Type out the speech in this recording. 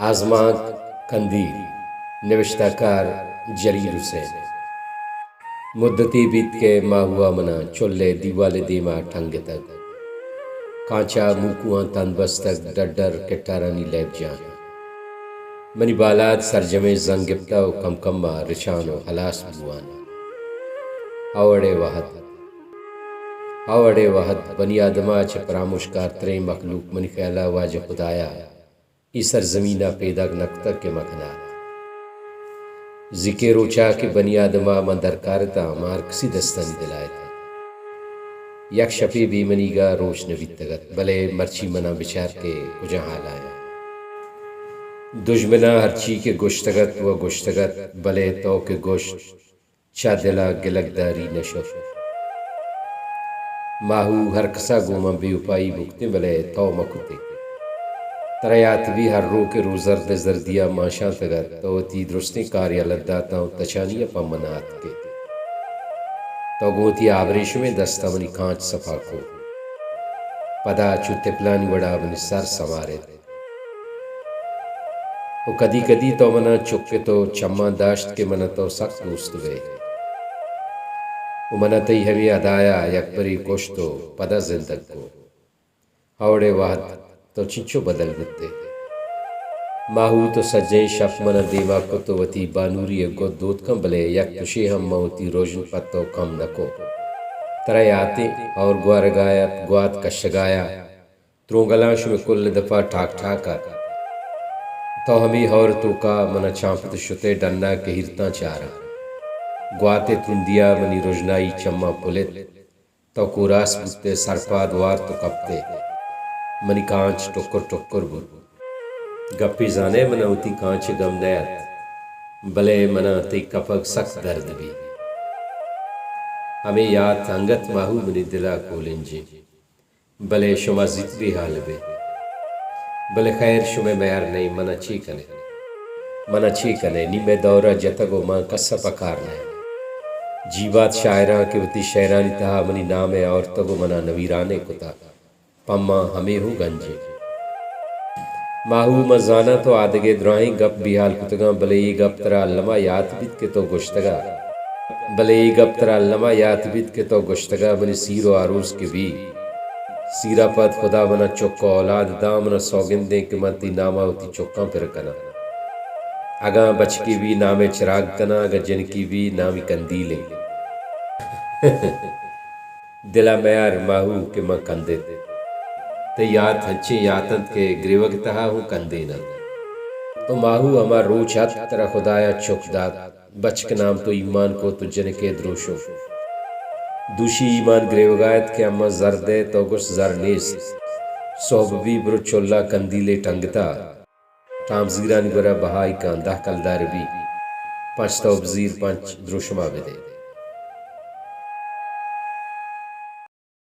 آزمانک، کندیل، نبشتہ کار جلیل حسین۔ مدتے بیت کہ ماہو ءَ من ءَ چل ءِ دیوال ءِ دیم ءَ ٹنگتگ۔ کانچ ءَ موکواں تند بستگ، ڈڈر کٹارانی لیب جان۔ منی بالاد سرجمیں زنگ گپتہ ءُ کم کم ءَ رچان ءُ ہلاس بوان۔ ہئو اڑے وہد، ہئو اڑے وہد، بنی آدم ءَ چہ پراموشکارتریں مخلوق منی خیال ءَ واجہ خدایا اے سرزمین ءَ پیداک نہ کتگ کہ مہ کنات۔ زیکیں روچ ءَ کہ بنی آدم ءَ من درکار اتاں، من ہرکسی دستانی دل ءَ اتاں۔ یک شپے بے منیگ ءَ روچ نہ بیتگ ات، بلے مرچی من ءَ بچار کہ کجا ہال ءَ آں۔ دژمن ءَ ہرچی کہ گوشتگ ات ءُ گوشتگ ات، بلے تو کہ گوشت، چہ دل ءَ گلگ داری نہ شت۔ ماہو، ہرکس ءَ گوں من بے وپائی بکتیں، بلے تو مہ کتیں۔ ترا یات بی ہر رو کہ روزرد ءِ زردی ءَ مانشانتگ ات، تو وتی درستیں کار یلہ داتاں ءُ تچانی ءَ پہ من ءَ اتکے۔ تو گوں وتی آبریشمیں دست ءَ منی کانچ سپا کو۔ پدا چو تپلانی وڑا منی سر سمارت۔ ءُ کدی کدی تو من ءَ چک ات ءُ چماں داشت کہ من ءَ تو سک دوست بئے۔ ءُ من ءَ تئی ہمے ادایا یکبرے کشت ءُ پدا زندگ کو۔ ہئو اڑے وہد، تو چنچو بدل بوت ئے۔ ماہو، تو سجہیں شپ من ءَ دیما کت ءُ وتی بانوری ءِ گد دوتکاں، بلے یک پشے ہم من وتی رژن پہ تو کم نہ کو۔ ترا یات ایں، ہئور گوارگ ءَ ات، گوات کشگ ءَ ات۔ ترونگلاں شمئے کل ءِ دپ ءَ ٹاک ٹاک ات۔ تو ہمے ہئور ءِ توک ءَ من ءَ چانپت شت ئے، ڈن ءَ کہیرتاں چاراں۔ گوات ءِ ترندی ءَ منی رژنائی چماں پلت۔ تو کوراس بوت ئے، سرپاد وارت ءُ کپت ئے۔ منی کانچ ٹکر ٹکر بوت۔ گپے زان ئے، من ءَ وتی کانچ ءِ گم نہ ات، بلے من ءَ تئی کپگ سک درد بیت۔ ہمے یات انگت ماہو منی دل ءَ کولنجیں۔ بلے شما زیت بے ہال بئے۔ بلے خیر، شمئے میار نئیں، من ءَ چے کن ئے؟ من ءَ چے کن ئے؟ نی مئے دور ءَ جتگ ءُ من کس ءَ پکار نہ آں۔ جیبات شاعراں کہ وتی شعرانی تہا منی نام ءَ آورتگ ءُ من ءَ نمیران ءَ کتگ، پہ من ہمے ہوں گنج انت۔ ماہو، من زاناں تو آدگہ دراہیں گپ بے ہال کتگاں، بلے اے گپ ترا الما یات بیت کہ تو گوشتگ ءَ، بلے اے گپ ترا الما یات بیت کہ تو گوشتگ ءَ، منی سیر ءُ آروس کہ بی، سیر ءَ پد خدا من ءَ چک ءُ اولاد داں، من ءَ سوگندیں کہ من تئی نام ءَ وتی چکاں پر کناں۔ اگاں بچکے بی، نام ءَ چراگ کناں، اگاں جنکے بی، نامی کندیل انت۔ دل ءَ میار ماہو کہ من کندت۔ تئی یات انچیں یات انت کہ گریوگ ءِ تہا ہوں کندین انت۔ او ماہو، ہما روچ ات، ترا خدایا چک دات، بچک ءِ نام تو ایمان کت ءُ جنک ءِ دروشم۔ دوشی ایمان گریوگ ءَ ات کہ اماں زرد ءَ، تو گوشت زر نیست۔ سہب بی، برو چل ءَ کندیلے ٹنگتا۔ ٹامزیرانی گورا بہائی کن، دہ کلدار بی، پنچ تو بزیر، پنچ دروشما بدے۔